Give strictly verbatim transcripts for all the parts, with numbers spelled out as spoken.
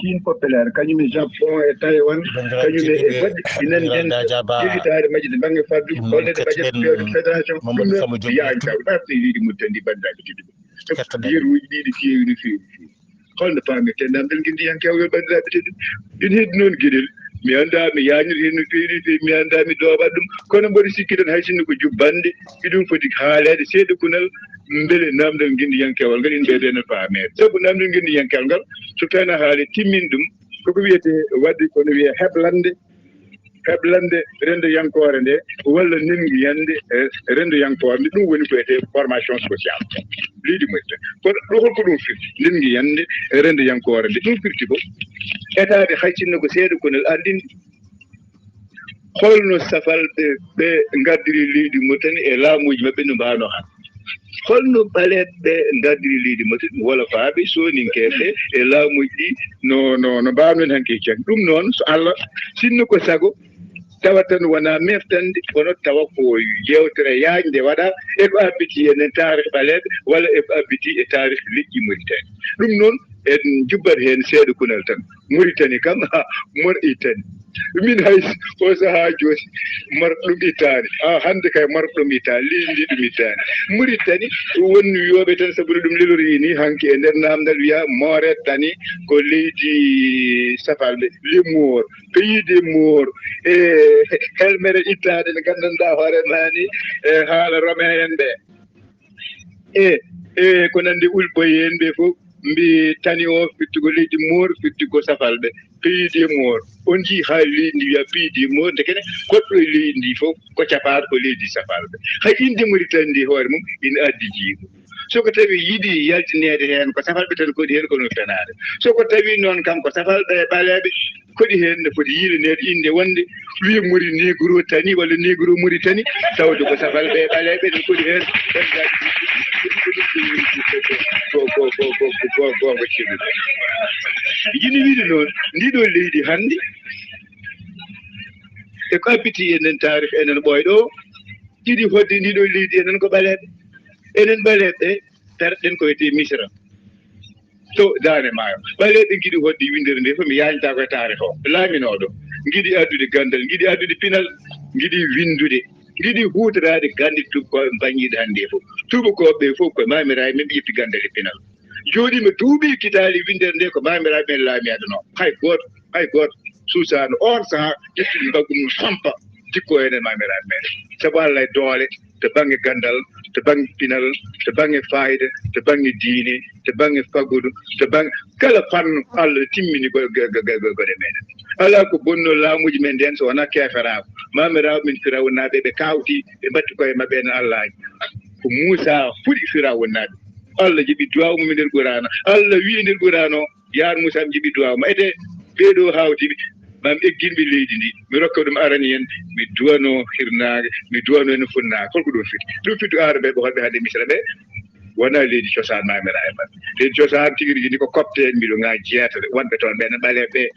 Chine populaire, kañum e Japon e Taiwan, kañum e e goɗɗe ina ndenndi jogitaare majji to bannge faddu, holno ɗe mbaɗata feewde fédération. Ɗum noon yaani taw ɗaɓɓe leydi Mauritanie ndi, banndiraaɓe tedduɓe. Yeruuji ɗi no feewi, no feewi, no feewi. Holno paamirten namdal ngenndiyankeewal, banndiraaɓe tedduɓe? Ina heddi noon geɗel. Mi anndaa, mi yaajnoto heen no feewi, no feewi, mi anndaa, mi doobat ɗum. Kono mboɗo sikki tan, hay sinno ko jubbannde, iɗum foti haaleede seeɗa kunal, mbele namdal ngenndiyankeewal ngal ina ɓeyda en faameede. Sabu namdal ngenndiyankeewal ngal, so tawii ina haalee, timmini ɗum, koko wiyetee waɗde, kono wiyee heblande, heblande renndoyankoore nde, walla nenngiyanɗe, eh, renndoyankoore nde, ɗum woni ko wiyetee formation sociale leydi Mauritanie. Kono ɗo, holko ɗum firti, nenngiyanɗe renndoyankoore nde? Ɗum firti ko etaade, hay sinno ko seeɗa kunal, anndin holno safalɓe ɓe ngaddiri leydi Mauritanie e laamuuji maɓɓe no mbaawno hannde. Holno ɓaleeɓe ɓe ngaddiri leydi Mauritanie, wolofaaɓe, sooninkee ɓe e laamuuji ɗi no, no, no mbaawno en hanki e janngi. Ɗum noon, so Allah, sinno ko sago, tawa tan wonaa meftande, kono tawa ko yeewtere yaajnde waɗaa, e ko abbiti en en taarih ɓaleeɓe, walla e ko abbiti e taarih leƴƴi Mauritanie. Ɗum noon, en njubbat heen seeɗa kunal tan. Mauritanie kam, ha, Mauritanie. Min hay o sahaa jooni, marɗo ɗum ittaani. Ah, hannde kay marɗo ɗum ittaani, leydi ndi ɗum ittaani. Mauritanie, won wiyooɓe tan, sabu no ɗum lelorii ni, hanki e nder naamndal wiya Mauritanie ko leydi safalɓe, les Maures, pays des Maures. E helmere ittaade nde nganndanɗaa hoore maa ni, e haala Romain en ɓe. E, e, ko nanndi Ulboy en ɓe fof, mbi tani o firti ko leydi Maures, firti ko safalɓe, pays des Maures. On njii haa leydi ndi wiya pays des Maures, nde kene goɗɗo e leydi ndi fof ko capaat ko leydi safalɓe. Hay innde Mauritanie ndi hoore mum ina addi jiibo. So ko tawi yiɗi yaltineede heen, ko safalɓe tan koɗi heen, ko ɗum fenaande. So ko tawi noon kam ko safalɓe e ɓaleeɓe, koɗi heen ne foti yiilaneede innde wonde wiya Mori Negro Tani walla Negro Mauritanie, tawde ko safalɓe e ɓaleeɓe ne koɗi heen. Ko, ko, ko, ko, ko, ko goonga celluɗo. Jini wiide noon, ndiɗo leydi hannde, e ko abbiti enen taarih enen ɓooyɗo, ɗiɗi hoɗde ndiɗo leydi enen ko ɓaleeɓe. Enen ɓaleeɓe, perɗen ko wiyetee Misra. To Daande Maayo. Ɓaleeɓe ngiɗi hoɗde winndere nde fof, mi yaajnataa ko e taarih o. Laaminooɗo. Ngiɗi addude ganndal, ngiɗi addude pinal, ngiɗi winndude, ngiɗi huutoraade gannde tuubakooɓe mbañiiɗe hannde fof. Tuubakooɓe ɓe fof ko maamiraaɓe men ɓe ƴetti ganndal e pinal. Jooɗiima duuɓi kitaali winndere nde ko maamiraaɓe men laamiyaade noo. Hay gooto, hay gooto suusaano oon sahaa ƴettidi mbaggu mum sampa jikko enen maamiraaɓe men. Sabu Allah e doole, to bannge ganndal, to bannge pinal, to bannge faayida, to bannge diine, to bannge faggudu, to bannge kala fannu, Allah timmini go-, go-, go-, go-, go-, goɗe meɗen. Alaa ko bonnoo laamuuji men nden so wonaa keeferaaku. Maamiraaɓe men Firawunnaaɓe ɓe kawti, ɓe mbatti koye maɓɓe enen Allaaji. Ko Muusaa fuɗi Firawunnaaɓe. Allah jaɓi duwaawu mum e nder Quraana. Allah wi'i nder Quraana o, "Yaan Muusaa, mi jaɓi duwaawu ma." Ete, ɓee ɗoo hawti ɓe, maa mi eggin ɓe leydi ndi, mi rokka ɗum arani en, mi duwanoo hirnaange, mi duwanoo en funnaange. Holko ɗum fiti? Ɗum fiti Aarabeeɓe honɓe hannde Misra ɓe? Wonaa leydi cosaan maamiraaɓe maɓɓe. Leydi cosaan tigi rigi ndi ko kopte en, mbiɗo ŋaa jeetati, wonɓe toon ɓe ene ɓaleeɓe ɓe.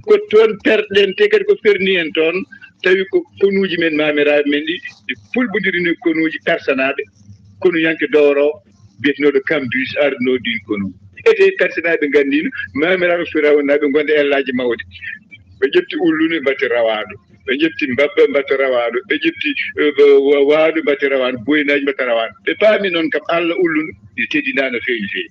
Ko toon perɗen, te kadi ko ferni en toon, tawi ko konuuji men maamiraaɓe men ɗi, ɗi pulɓondiri ni konuuji Persanaaɓe, konuyanke dowro, biyetenooɗo Kambius, ardinoo ɗiin konuuji. Ete Persanaaɓe nganndiino, maamiraaɓe Firawunnaaɓe ngonde ellaaji mawɗi. Ɓe ƴetti Ulluni, mbaɗti Rawaandu. Ɓe ƴetti Mbabba, mbaɗti Rawaandu. Ɓe ƴetti, eh, Wa-, Waandu, mbaɗti Rawaandu. Boynaaji, mbaɗti Rawaandu. Ɓe paami noon kam, Allah Ulluni ina teddinaa no feewi, no feewi.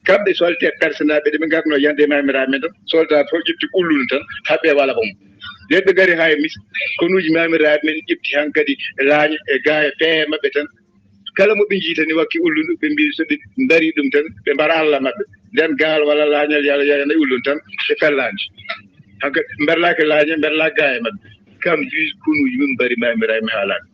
Kamɓe soldat Persanaaɓe ɗe ɓe ngarnoo yande e maamiraaɓe men tan, soldat fof ƴetti Ulluni tan, haɓɓi e walaba mum. Nden ɓe ngari haa e Misra, konuuji maamiraaɓe men ƴetti hankadi laañe e gaaya peeje maɓɓe tan. Kala mo ɓe njii tan ina wakki Ulluni, ɓe mbii so ɓe mbarii ɗum tan, ɓe mbara Allah maɓɓe. Nden gaal walla laañal yala, yala e Ulluni tan, ɓe pellaani. Hankadi mberlaaki laañe, mberlaaki gaaya maɓɓe. Kambius, konuuji mum mbari maamiraaɓe men haa laaɓi.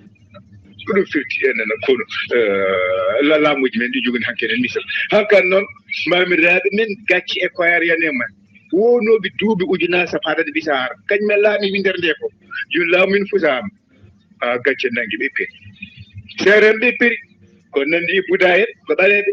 Ko ɗum firti enen kono, eh, la-, laamuuji men ɗi jogani hanki enen misal. Hankadi noon, maamiraaɓe men gacce e koyar yani e men. Wonooɓe duuɓi ujunaaji sappo tati bisaara. Kañum en laami winndere nde ko. Jooni laamu men fusaama. Haa gacce nanngi ɓe peri. Seerenɓe peri. Ko nanndi e Buda en, ko ɓaleeɓe.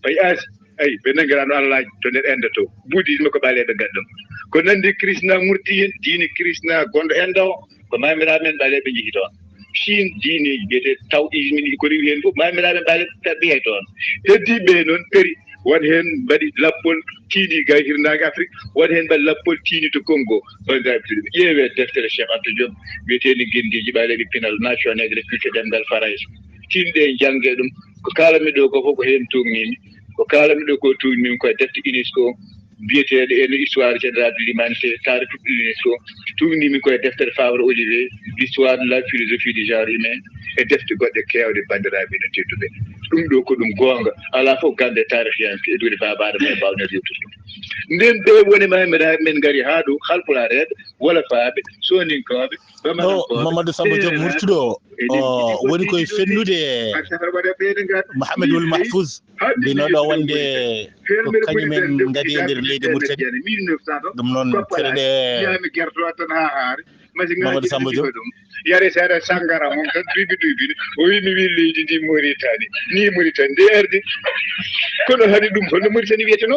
Ɓay Aasi, ay, ɓe nanngiraano Allaaji to nder Ende to. Buddhisme ko ɓaleeɓe ngaɗi ɗum. Ko nanndi Krishna murti en, diine Krishna gonɗo Ende o, ko maamiraaɓe men ɓaleeɓe njehi toon. Chine, diineeji biyeteeɗi taoïsme ɗi ko rewi heen fof, maamiraaɓe men ɓaleeɓe tawi toon. Heddiiɓe ɓe noon peri. Waɗ heen mbaɗi lappol tiindi ga hirnaange Afrik, waɗ heen mbaɗi lappol tiindi to Congo. Banndiraaɓe tedduɓe, ƴeewee deftere Cheikh Anta Diop wiyeteende Ngenndiiji Ɓaleeɓe, Pinal, Nation Nègre et Culture, ɗemngal Farayse. Tinɗe, njanngee ɗum. Ko kaalanmi ɗo ko fof ko heen tuugnimi. Ko kaalanmi ɗo ko tuugnimi ko e defte UNESCO biyeteeɗe en Histoire Générale de l'Humanité, Taarikh UNESCO. Tuugnimi ko e deftere Favre Olivier, L'histoire de la philosophie du genre humain, e defte goɗɗe keewɗe, banndiraaɓe no tedduɓe. Ɗum ɗo ko ɗum goonga. Alaa fof gannde taarihiyanke e duuɗe Baaba Adama e mbaawnoo rewtude ɗum. Nden ɓe woni maamiraaɓe men ngari haa ɗo, Haalpulaareeɓe, Wolofaaɓe, Sooninkooɓe, ɗo Mamadou Samba Diop Murtuɗo o woni koye fennude Mohamed Wul Mahfouz, mbinoɗo wonde ko kañumen ngadi e nder leydi Mauritanie. Ɗum noon, seɗe ɗe Mamadou Samba Diop. Yare seeɗa sanngara mum tan, duuɓi duuɓi o wi mi wi leydi ndi Mauritanie, ni Mauritanie nde ardi. Kono hani ɗum holno Mauritanie wiyeteno?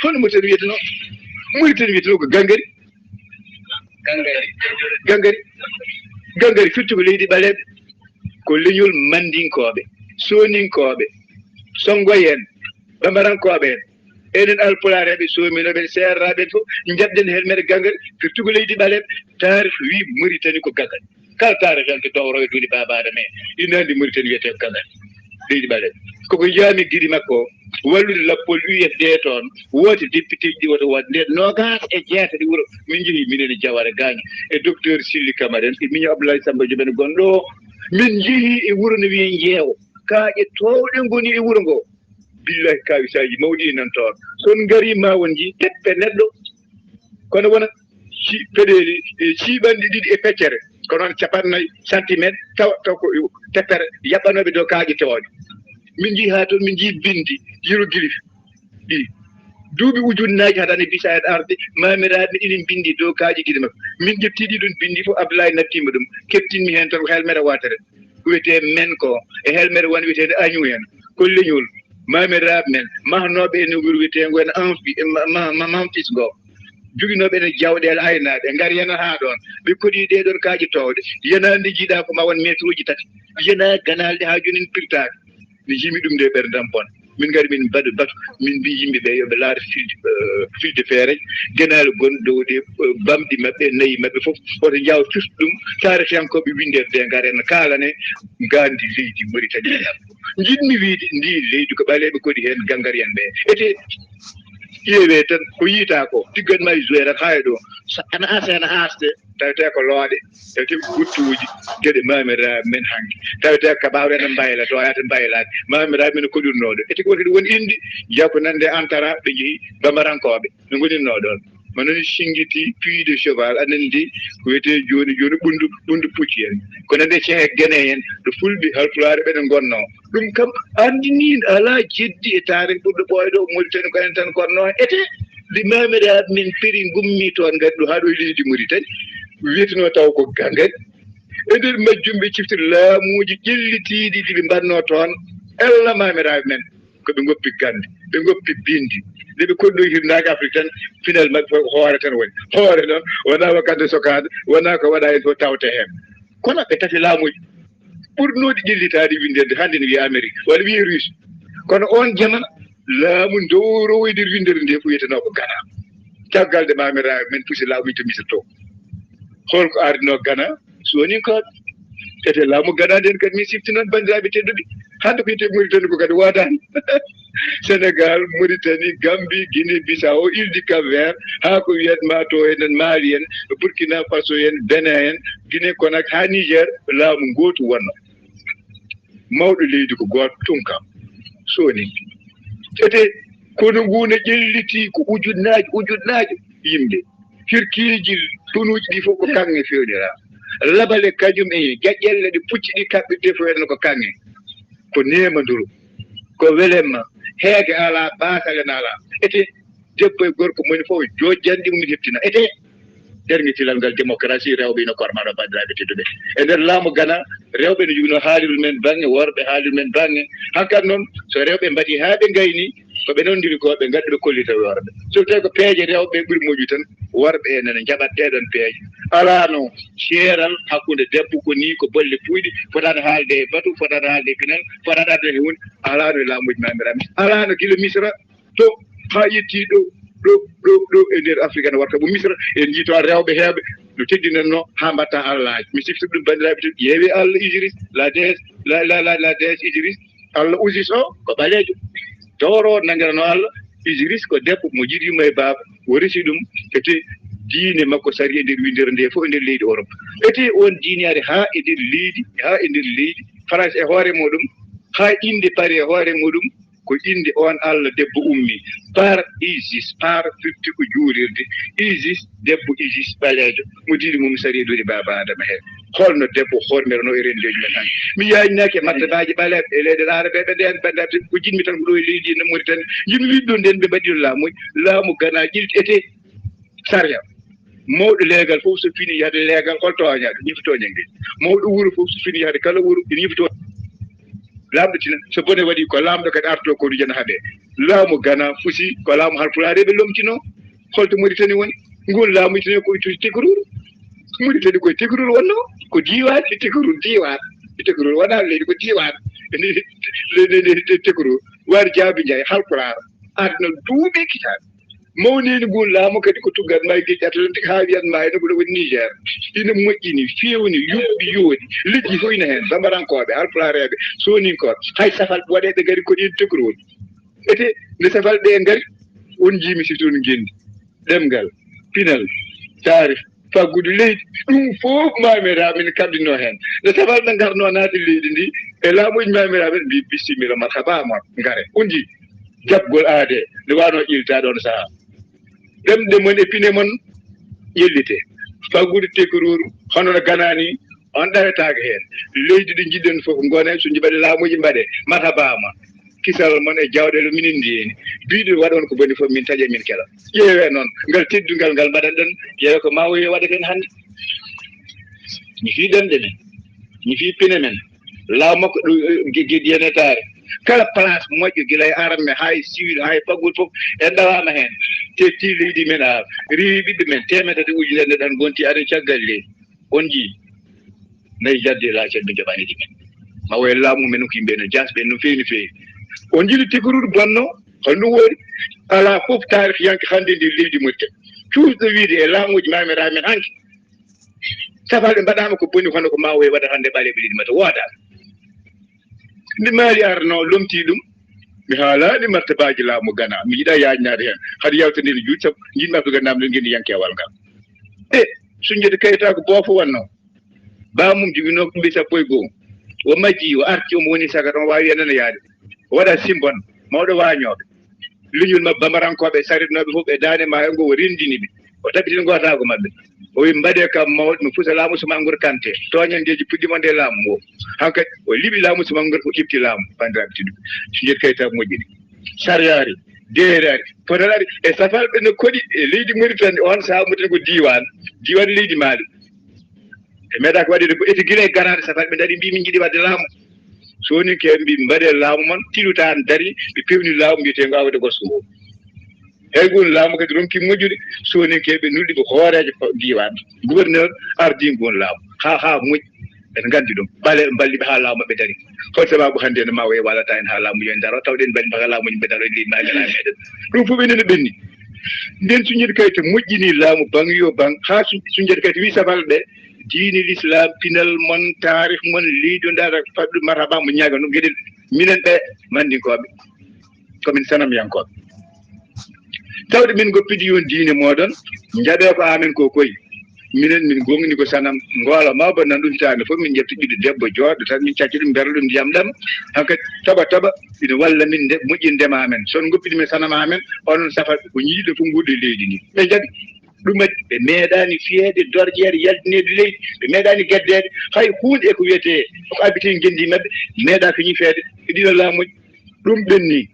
Holno Mauritanie wiyeteno? Mauritanie wiyeteno ko Gangari. Gangari. Gangari firti ko leydi ɓaleeɓe. Ko leñol Mandinkooɓe, Sooninkooɓe, Sonngoye en, Bambarankooɓe en. Enen Haalpulaareeɓe, Sooninooɓe en, Seeraaɓe en fof, njaɓden helmere Gangari, firti ko leydi ɓaleeɓe. Taarih wi Mauritanie ko Gangari. Kala taarihiyanke dowrowo e duuɗe Baaba Adama en, ina anndi Mauritanie wiyetee ko Gangari. Leydi ɓaleeɓe. Koko njiyami gide makko o, wallude lappol U F D toon, woote député ji ɗi woto woode. Nden noogaas e jeetati wuro min njehi, minen e Jawara Gaaño, e docteur Silli Kamara en, e miño Abdoulaye Samba Diop en gonɗo o. Min njehi e wuro no wiyee Njeewo. Kaaƴe toowɗe ngoni e wuro ngo. Billahi, kawisaaji mawɗi nan toon. So on ngarii, ma on njii teppe neɗɗo, kono wona ci-, peɗeeli, e ciiɓanɗe ɗiɗi e feccere, ko noon capanɗe nayi centimetre, tawa, tawa ko teppere yaɓɓanooɓe dow kaaƴe tooɗe. Min njii haa toon, min njii binndi, hiéroglyphe ɗi. Duuɓi ujunnaaji haɗaani bisa en arde, maamiraaɓe men ina mbinndi dow kaaƴe gide maɓɓe. Min ƴetti ɗi ɗoon binndi fof, Abdoulaye nattiima ɗum, keptinmi heen tan ko helmere wootere. Ko wiyetee men ko, e helmere won wiyeteende Añu en, ko leñol maamiraaɓe men mahnooɓe en wuro wiyeteengo en Anfi, ma-, ma-, ma-, Memphis ngo. Joginooɓe en jawɗeele aynaaɓe, ngari heen haa ɗoon. Ɓe koɗi ɗee ɗoon kaaƴe toowɗe. Yanaande njiiɗaa ko ma won meeturuuji tati. Yanaa ganaalɗe haa jooni en pirtaaki. Mi jiimi ɗum nde ɓerndam bon. Min ngari min mbaɗa batu, min mbii yimɓe ɓe yo ɓe laara filde, eh, filde feere, genaale gonɗe dow ɗe, eh, bamɗi maɓɓe, nayi maɓɓe fof, woto njaaw firti ɗum, taarihiyankooɓe winndere nde ngara en kaalane ngaandi leydi Mauritanie. Njiɗmi wiyde ndi leydi ko ɓaleeɓe koɗi heen, Gangariyanɓe. Ete ƴeewee tan ko yiytaa ko, tiggan ma e Zuweera haa e ɗo, so ana aase, ana aaste, tawetee ko looɗe, tawetee ko guttuuji, geɗe maamiraaɓe men hanki. Tawetee ko kabaaru ene mbayla, to yaata mbaylaade. Maamiraaɓe men koɗirnooɗo. Ete ko woni won indi, njiya ko nande Antara, ɓe njehi Bambarankooɓe, ɓe ngoninnoo ɗoon. Mano ni Singiti, Puy de Cheval, a nandi ko wiyetee jooni, jooni ɓunndu, ɓunndu pucci en. Ko nande cehe gene en, ɗo Fulɓe, Halpulaar ɓe ngonnoo. Ɗum kam anndinii alaa jeddi e taarih ɓurɗo ɓooyde o Mauritanie ko enen tan ngonnoo. Ete, nde maamiraaɓe men peri, ngummi toon, ngari ɗo haa ɗo e leydi Mauritanie, wiyetenoo taw ko Gangari. E nder majjum ɓe ciftori laamuuji ƴellitiiɗi ɗi ɓe mbaɗnoo toon, ella maamiraaɓe men, ko ɓe ngoppi gannde, ɓe ngoppi binndi. Nde ɓe koɗi ɗo hirnaange Afrik tan, pinal maɓɓe fof ko hoore tan woni. Hoore noon, wonaa ko gannde sokaade, wonaa ko waɗaa heen fof tawte heen. Kono ɓe tafi laamuuji ɓurnooɗi ƴellitaade winndere nde, hannde ne wiyee Amérique, walla wiyee Russie. Kono oon jamana, laamu ndowrowo e nder winndere nde fof wiyetenoo ko Ghana. Caggal nde maamiraaɓe men pusi laamu to Misir to. Hol ko ardinoo Ghana? Sooninkooɓe. Ete laamu Ghana nden kadi min siftinan banndiraaɓe tedduɓe. Hannde ko yiite Mauritanie ko kadi waadaani. Sénégal, Mauritanie, Gambie, Guinée Bissau, Île du Cap Vert, haa ko wiyat ma to enen Mali en, Burkina Faso en, Benin en, Guinée Conakry, haa Niger, laamu ngootu wonno. Mawɗo leydi ko gooto, Tunka, Sooninke. Ete kono ngu ne ƴelliti ko ujunnaaji, ujunnaaji yimɓe. Hirkiiji, tunuuji ɗi fof ko kaŋŋe fewnira. Labale kañum e jaƴƴelle ɗe pucci ɗi kaɓɓirte fof enen ko kaŋŋe. Ko neemanduru, ko welemma, heege alaa, baasale na alaa. Ete debbo e gorko moni fof jojjanɗi mum heptina. Ete dernier tilal ngal démocratie, rewɓe ina kormano, banndiraaɓe tedduɓe. E nder laamu Ghana, rewɓe ne joginoo haalirul men baŋŋe, worɓe haalirul men baŋŋe. Hankadi noon, so rewɓe mbaɗi haa ɓe ngayni, Ko ɓe nondiri ko ɓe ngaddi ɓe kollita worɓe. So tawi ko peeje rewɓe ɓuri moƴƴu tan, worɓe en nana njaɓat ɗee ɗoon peeje. Alaano seeral hakkunde debbo ko nii, ko bolle puuyɗi, fotaani haalde e batu, fotaani haalde e pinal, fotaani arde e huunde. Alaano e laamuuji maamiraaɓe. Alaano gila Misra to haa yetti ɗo, ɗo, ɗo, ɗo e nder Afrika ne warta bo Misra, en njii toon rewɓe heewɓe no teddinannoo haa mbaɗta allaaji. Mi siftori ɗum banndiraaɓe tedduɓe, ƴeewee Allah Isiris, la déesse, la, la, la, la déesse Isiris, Allah Usis o ko ɓaleejo. Toro nanngirano Allah, Isiris ko debbo mo jiɗi yumma e baaba, o resi ɗum, ete diine makko sari e nder winndere nde fof e nder leydi Europe. Ete oon diine ari haa e nder leydi, haa e nder leydi France e hoore muɗum, haa innde Paris e hoore muɗum, ko innde oon Allah debbo ummi, par Isis, par firti ko juulirde, Isis, debbo Isis ɓaleejo, mo diine mum sari e duuɗe baaba Adama heen. Holno debbo hormirnoo e renndeeji men hannde? Mi yaajnaaki e martabaaji ɓaleeɓe e leyɗe aarabeeɓe ɗeen, banndiraaɓe, ko jiɗmi tan ko ɗo e leydi no Mauritanie, jiɗmi wiide ɗum, nden ɓe mbaɗi ɗo laamuuji, laamu Gana ƴilti ete sariya. Mawɗo leegal fof so fini yahde leegal, hol tooñaaɗo? Ñiifi tooñannge. Mawɗo wuro fof so fini yahde kala wuro, ene ñiifi tooñ. Laamɗo tina, so bone waɗi, ko laamɗo kadi artoo ko rujana haɓee. Laamu Gana fusi, ko laamu Halpulaareeɓe lomtinoo. Holto Mauritanie woni? Ngun laamu tene ko to Tekrur. Mauritanie koye Tekrur wonnoo, ko diiwaan e Tekrur, diiwaan e Tekrur, wonaa leydi, ko diiwaan. Leydi, leydi, leydi Tekrur, waɗi Jaabi Njaay, Halpulaar, aduna duuɓi kitaaɗe. Mawnini ngun laamu kadi ko tuggat ma e geƴƴi Atlantique haa wiyat ma ene ko ɗo woni Niger. Ina moƴƴini, feewni, yuɓɓi, yooɗi. Liƴƴi fof ina heen, Bambarankooɓe, Halpulaareeɓe, Sooninkooɓe. Hay safal waɗeeɓe ngari ko ɗin Tekrur. Ete, nde safal ɓe ngari, on njiimi si toon ngenndi, ɗemngal, pinal, taarih, faggudu leydi, ɗum fof maamiraaɓe men kaddinoo heen. Nde safal ɓe ngarnoo naati leydi ndi, e laamuuji maamiraaɓe men mbi bisimilla, marhaba mon, ngare. On njii, jaɓgol aadee, nde waanoo ƴiltaa ɗoon sahaa. Ɗemɗe mon e pine mon ƴellite. Faggudu Tekrur, hono no Gana ni, on ɗawetaake heen. Leydi ɗi njiɗɗen fof ngone, so nji mbaɗi laamuuji mbaɗe, marhaba ma. Kisal mon e jawɗeele minen ndiyeeni. Biɗo waɗon ko boni fof min taƴa min kela. Ƴeewee noon, ngal teddungal ngal mbaɗanɗen, ƴeewee ko Maowi waɗaten hannde. Mi fii ɗemɗe men, mi fii pine men, laamu makko ɗo, eh, ge-, geɗi en e taare. Kala place moƴƴo, gila e arme, haa e civil, haa e faggudu fof, en ɗawaama heen. Tetti leydi men, a rewi ɓiɓɓe men, teemedere ujunere nde ɗon ngonti aɗa caggal leydi. On njii, nayi jaddi e laacen ɓe njoɓaani ɗi men. Ma o e laamu men ko yimɓe no jaasɓe no feewi, no feewi. On njii Tekrur bonno, holno woori? Alaa fof taarihyanke hannde ndi leydi Mauritanie. Cuusɗo wiide e laamuuji maamiraaɓe men hanki. Safal ɓe mbaɗaama ko boni hono ko Maowi waɗata hannde ɓaleeɓe leydi Mauritanie. Woodaa. Nde Maali arno lomtii ɗum, mi haalaani martabaaji laamu Gana. Mi yiɗaa yaajnaade heen. Hade yaltande ene juuti sabu njiɗmi addude namdal ngenndiyankewal ngal. E, Sunjata Kayta ko boofo wonnoo. Baamum jibinoo ko ɓiɓɓe sappo e goo. O majjii, o arti, omo woni sagat, omo waawi wiya nana yaade. O waɗa simbon, mawɗo waañooɓe. Leñol maɓɓe Bambarankooɓe, saritnooɓe fof e daande maayo ngo, o renndini ɓe. O tabitin gootaago maɓɓe. O wi, "Mbaɗee kam mawɗo, mi fusa laamu Usmaan Ngor Kante. Tooñanngeeji puɗɗiima nde laamu ngo." Hankadi, o liɓi laamu Usmaan Ngor, o ƴefti laamu, banndiraaɓe tedduɓe. Sunjata Kayta moƴƴini. Saryaari, deeraari, potal ari, e safalɓe no koɗi e leydi Mauritanie, on sahaa Mauritanie ko diiwaan, diiwaan leydi Maali. Ɓe meeɗaaka waɗude ko eti gila e garaade safalɓe ndaari mbi, "Min njiɗi waɗde laamu." Soninkeeɓe mbi, "Mbaɗee laamu mon, tilutaan dari, ɓe pewni laamu mbiyeteengo Awde Gosko ngo." Eey, ngun laamu kadi ronki moƴƴude, Soninkeeɓe nulɗi ko hooreejo diiwaan, gouverneur ardii ngun laamu. Haa, haa moƴƴi, en nganndi ɗum. Ɓaleeɓe mballi ɓe haa laamu maɓɓe dari. Hol sabaabu hannde no Maowi wallata en haa laamu yo en ndaro, tawde en mballi ɓe haa laamuuji maɓɓe daro e leydi maamiraaɓe meɗen? Ɗum fof enen no ɓenni. Nden Sunjata Kayta moƴƴini laamu baŋ yo baŋ, haa Su-, Sunjata Kayta wi safalɓe, diine l'islam, pinal mon, taarih mon, leydi o ndaara faɗɗu marhaba mo ñaaga no geɗel. Minen ɓe Mandinkooɓe, ko min sanamyankooɓe. Tawde min ngoppidi yon diine mooɗon, njaɓee ko amen ko koy. Minen min gongni ko sanam, ngoola mawba nan ɗum hitaande fof, min njetti ɓiɗɗo debbo jooɗo tan, min cacca ɗum, mberla ɗum ndiyam ɗam. Hankadi toɓa toɓa, ina walla min nde moƴƴinde ma amen. So on ngoppidi men sanam amen, onon safalɓe ko ñiiɗo fof nguurɗo e leydi ndi. Ɓe njaɓi. Ɗum waɗi ɓe meeɗaani fiyeede dorƴeede, yaltineede leydi, ɓe meeɗaani geddeede. Hay huunde e ko wiyetee ko abbiti ngenndi maɓɓe, meeɗaaka ñifeede e ɗiɗo laamuuji. Ɗum ɓenni.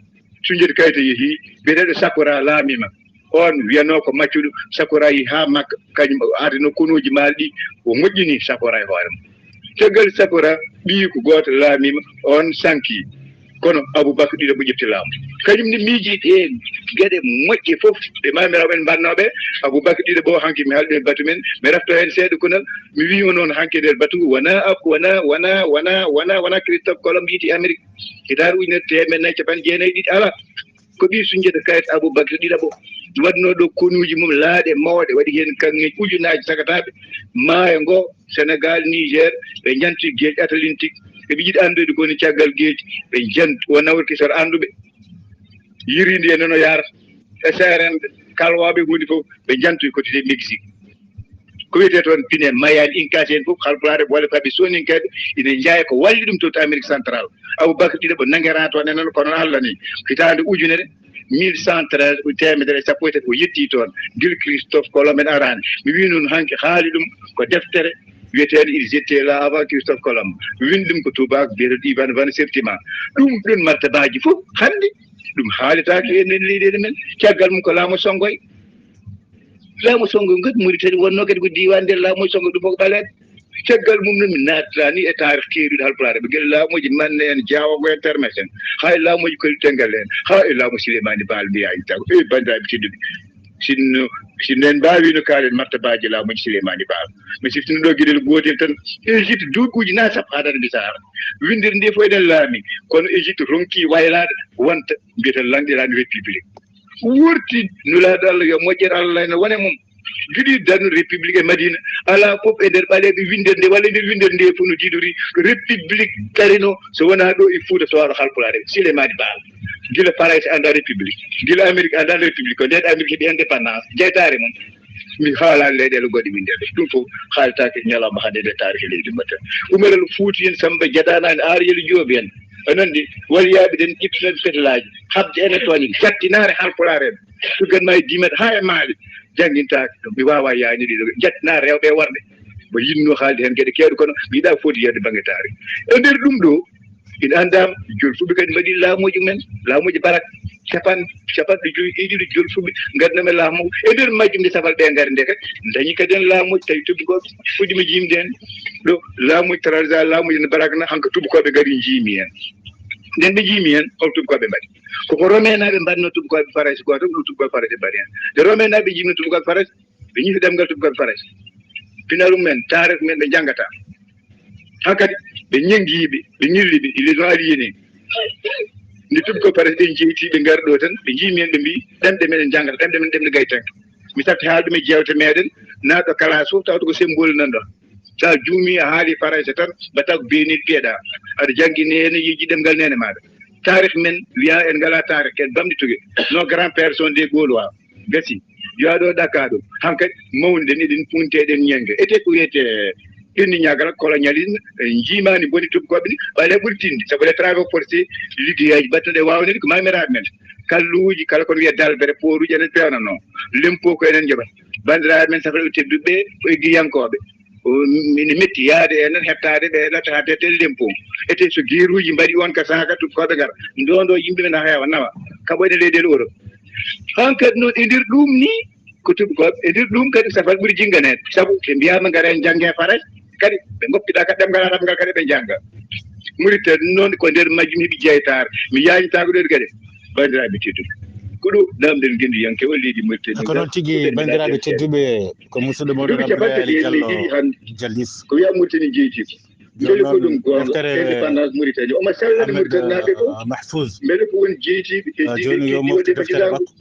Sunjata Kayta yehi, biyeteeɗo Sakura laamiima. On wiyanoo ko maccuɗo. Sakura yehi haa Makka, kañum o ardino konooji maali ɗi, o moƴƴini Sakura e hoore mum. Caggal Sakura, ɓiyiiko gooto laamiima, on sanki. Kono Abubakar ɗiɗo mo ƴefti laamu. Kañum ne miiji ɗeen geɗe moƴƴe fof ɗe maamiraaɓe men mbannooɓe. Abubakar ɗiɗo ɓo hanki mi haaldi e batu men, mi rafto heen seeɗa kunal. Mi wii mo noon hanki nder batu ngu wonaa, wonaa, wonaa, wonaa, wonaa, wonaa Christophe Colomb yiiti Amérique hitaande ujunere teemedde nayi capanɗe jeenayi ɗiɗi, alaa. Ko ɓii Sunjata Kayta Abubakar ɗiɗaɓo waɗnoo ɗo konuuji mum laaɗe mawɗe, waɗi heen kaŋŋeeji ujunaaji sagataaɓe maayo ngo, Senegaal, Niger, ɓe njanti geec Atlantique. Eɓe njiɗi anndude ko woni caggal geec, ɓe njanti, o nawriti sara annduɓe. Yirinde e nono yaarata e seerende, kalwaaɓe huunde fof, ɓe njantoyi ko wiyetee Mexique. Ko wiyetee toon pine mayaani, inkaasi en fof, halpulaare, walla ko ɓe sooninkaaɓe, ina njaaya ko walli ɗum to, to Amérique Centrale. Abubakar ɗiɗaɓo nanngeraa toon e noon, kono Allah ni, hitaande ujunere, mille cent treize, teemedere e sappo e tati, o yettii toon, gila Christophe Colomb en araani. Mi wii noon hanki haali ɗum ko deftere wiyeteende Il était là avant Christophe Colomb. Windi ɗum ko tubaak, biyeteeɗo Ivan van Septima. Ɗum ɗon martabaaji fof hannde, ɗum haaletaake e nder leyɗeele men. Caggal mum ko laamu Sonngoy. Laamu Sonngoy ngati Mauritanie wonnoo kadi ko diiwaan nder laamu Sonngoy, ɗum fof ko ɓaleeɓe. Caggal mum noon mi naatata ni e taarih keeriiɗo halpulaar, ɓe gila laamuuji Manne en, Jaawago en, Termes en, haa e laamuuji Koli Tengal en, haa e laamu Sileymaani Baal mbiyaa ittaako. E banndiraaɓe tedduɓe, sinno, sinno en mbaawiino kaalen martabaaji laamuuji Sileymaani Baal, mi siftino ɗo geɗel gootel tan. Égypte duuɓi ujunaaji sappo haɗaani mi sahara. Winndeede nde fof eɗen laami, kono Égypte ronki waylaade wonta mbiyeten lanɗiraaɗo république. Wurti nulaaɗo Allah, yo moƴƴere Allah ne wone mum. Giɗi darnu république e Madina. Alaa fof e nder ɓaleeɓe winndeede nde, walla e nder winndeede nde fof no jiidori république darino, so wonaa ɗo e Fuuta Tooro halpulaare, Sileymaani Baal. Gila Farayse anndaa république, gila Amérique anndaa république, ko ndeen Amérique heɓi indépendance, jeytaare mum. Mi haalaani leyɗeele goɗɗe winndeede. Ɗum fof haaletaake ñalawma hannde e nder taariki leydi Mauritanie. Umaral Fuuti en, Samba Jadaana en, Aar Yelo Joob en, a nandi, waliyaaɓe ɗen ƴettunooɓe fetelaaji, haɓde ene toon, jattinaare halpulaar en. Tuggan ma e Dimet haa e Maali, janngintaake. Mi waawaa yaaynude ɗo, jattinaare rewɓe e worɓe. Mbo yiɗnoo haalde heen geɗe keewɗe, kono mi yiɗaa foti yeewde bannge taariki. E nder ɗum ɗo, ina anndaama, jolfuɓe kadi mbaɗi laamuuji men, laamuuji barak, capan-, capanɗe joyi e ɗiɗi jolfuɓe ngadnoo men laamu. E nder majjum nde safal ɓe ngari nde kadi, dañi kadi en laamuuji, tawi tuubakooɓe fuɗɗiima jiimde heen. Ɗo laamuuji transa, laamuuji no barak na, hanko tuubakooɓe ngari njiimi heen. Nden ɓe njiimi heen, hol tuubakooɓe mbaɗi? Koko Romenaaɓe mbaɗnoo tuubakooɓe Farayse, gooto ɗum tuubakooɓe Farayse mbaɗi heen. Nde Romenaaɓe njiimnoo tuubakooɓe Farayse, ɓe ñiifi ɗemngal tuubakooɓe Farayse. Pinal mum en, taarikh mum en, ɓe njanngata. Hankadi, ɓe ñanngi ɓe, ɓe ñilli ɓe, ils les ont aliénés. Nde tuubakooɓe Farayse ɓen jeyti, ɓe ngari ɗo tan, ɓe njiimi heen, ɓe mbii, ɗemɗe men en njanngata, ɗemɗe men ɗemɗe gaytanke. Mi satti haalde ɗum e jeewte meɗen, naatɗo kalaas fof, tawata ko symbole nan ɗo. So a juumii, a haali Farayse tan, mbaɗata ko beenel piyeɗaa. Aɗa janngini heen, yiɗi ɗemngal neene maaɗa. Taarikh men wiyaa en ngalaa taarikh, en bamɗi tuge. Nos grands-pères sont des Gaulois. Gasi. Yo aɗo ɗakkaa ɗum. Hankadi, mawni ɗen, eɗen punte, eɗen ñennge. Ete ko wiyetee ɓenni ñaagal colonialisme, en njiimaani boni tuubakooɓe ni, ɓaleeɓe ɓuri tinde. Sabu les travaux forcés, liggeyaaji baɗtuɗi e waawnde ko maamiraaɓe men. Kalluuji, kala kono wiya dalbere, pooruuji, enen peewnanoo. Lempo ko enen njoɓata. Banndiraaɓe men safraaɓe tedduɓe ɓe, ko eggiyankooɓe. O, ina metti yahde e nen, hettaade ɓe latta haa tete lempo. Ete so geeruuji mbaɗi on ka saaka, tuubakooɓe ngara. Ndo ndo yimɓe men haa heewa nawa. Kaɓoyɗe leyɗeele Europe. Hankadi noon e nder ɗum ni, ko tuubakooɓe, e nder ɗum kadi safal ɓuri jinnganeede. Sabu ɓe mbiyaama ngara en njannge Farayse, kadi ɓe ngoppiɗaa ka ɗemngal Arab ngal kadi ɓe njannga. Mauritanie noon ko nder majjum heɓi jeytaare. Mi yaañitaako ɗo kadi. Banndiraaɓe tedduɓe. Ko ɗo namdel ngenndiyanke o leydi Mauritanie. Ko noon tigi, banndiraaɓe tedduɓe, ko musidɗo mooɗon Abdoulaye Ali Diallo Jallis. Ko wiyaa Mauritanie jeyti ko. Mbele ko ɗum goonga, indépendance Mauritanie. Omo sallani Mauritanie naaɓe fof. Mbele ko woni jeytiiɓe, jeytiiɓe, jooni yo moftu deftere makko.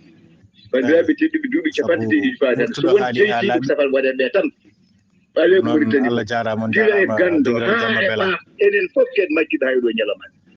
Banndiraaɓe tedduɓe, duuɓi capanɗe jeeɗiɗi faaɗani. So won jeytiiɓe ko safal waɗan ɓe tan. Ɓaleeɓe Mauritanie. Allah jaaraama, on jaaraama. Gila e ganndo haa e ɓaaf, enen fof ken majjuɓe hay ɗo ñalawma.